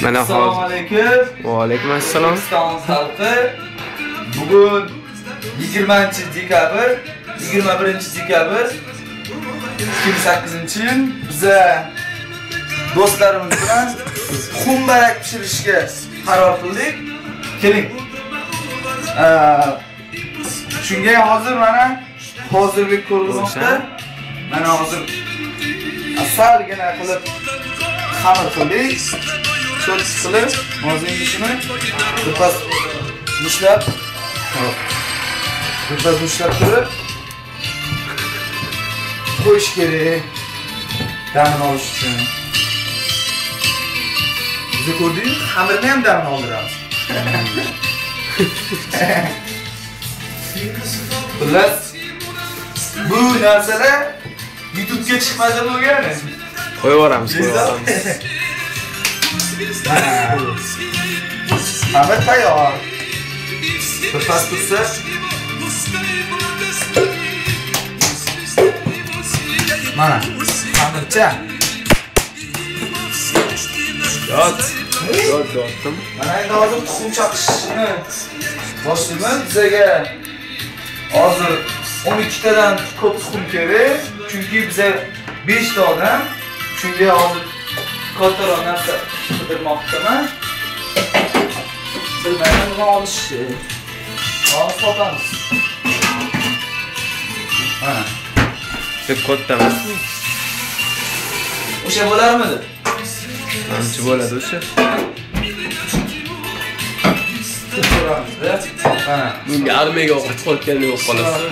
Mana Assalomu alaykum. Va alaykum assalom. O'zbekiston xalqi, bugun 20 dekabr, 21 dekabr 2008-yil biza do'stlarimiz bilan tuxumbarak pishirishga qaror qildik. Keling. Shunga hozir mana hozirlik ko'rilmoqda. Mana hozir salgina qilib xamir qildik. Cho'l qilib, hozir endi shuni birpas mushlab, birpas mushlab turib qo'yish kerak. Damini olish uchun. Biz ko'rdingiz, xamirni ham damini oldiramiz. Xullas, bu narsalar YouTube'ga chiqmasa bo'lgani. Qo'yib yuboramiz, qo'yib yuboramiz. Xamir tayyor. Birpas tursa mana xamircha. Yot. Yot, yotdim. Mana endi hozir tuxum chaqishni boshlaymiz. Bizaga hozir 12 tadan ko'p tuxum kerak, chunki biza 5 ta odam. Shunga hozir kattaroq narsa qidirmoqdaman. Bilmayman nima olishni. Hozir topamiz. Mana. Deb katta emasmi? O'sha bo'larmidi? Ancha bo'ladi o'sha. Ko'ramizda. Mana. Bunga armiyaga ovqat qolgandek bo'lib qolasiz.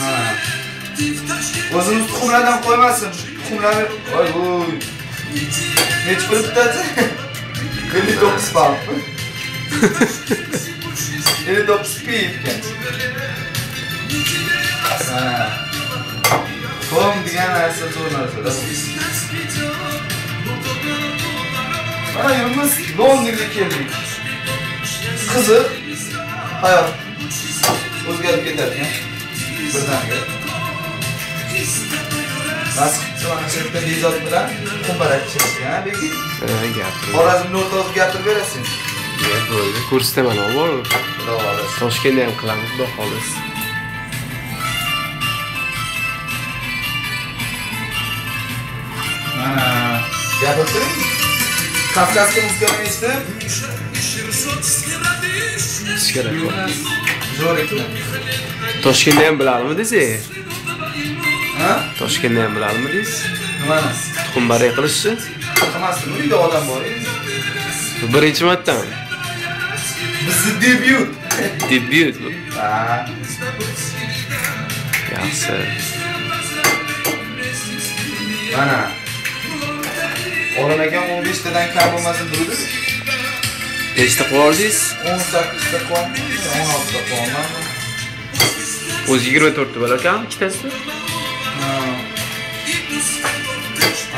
Mana. O'zimiz tuxumlardan qo'ymasin. Tuxumlarni voy voy. Necha pul bitadi? 59 pound. 59 p ekan. Ha. Tuxum degan narsa zo'r narsa-da. Mana yuribmiz, Londonga keldik. Qiziq hayot o'zgarib ketadi ekan birdaniga. Nasib qilsa mana shu yerda Bezod bilan tuxumbarak pishirishgan, Beki. Ha, gapir. Xorazmni o'rtog'i gapirib berasiz. Gap bo'ldi. Ko'rsataman, borib. Xudo xohlasa. Toshkentda ham qilamiz, xudo xohlasa. Mana gapirib turing. Kavkazga muzikani eshitib, Ish kerak. Zo'r ekan. Toshkentda ham biladimi desak? Ha? Toshkentda ham biladimi deysiz? Nimani? Tuxumbarak qilishni? Qilmasdim, uyda odam bor edi. Birinchi martami? Bizni debyut. Debyut bu. Ha. Yaxshi. Mana. Olim akam 15 tadan kam bo'lmasin dedi. Nechta qo'yardingiz? 18 ta qo'yapman, 16 ta qo'yaman. O'zi 24 ta bo'lar ekan ikkitasi. Ha.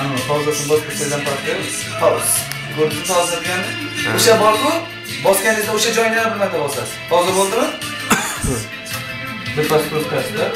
Ana tozasini bosib qo'ysangiz ham farqi yo'q. Toza. Ko'rdingiz toza degani? O'sha borku, bosganingizda o'sha joyini yana bir marta bosasiz. Toza bo'ldimi? Birpas ko'rsatasiz-da.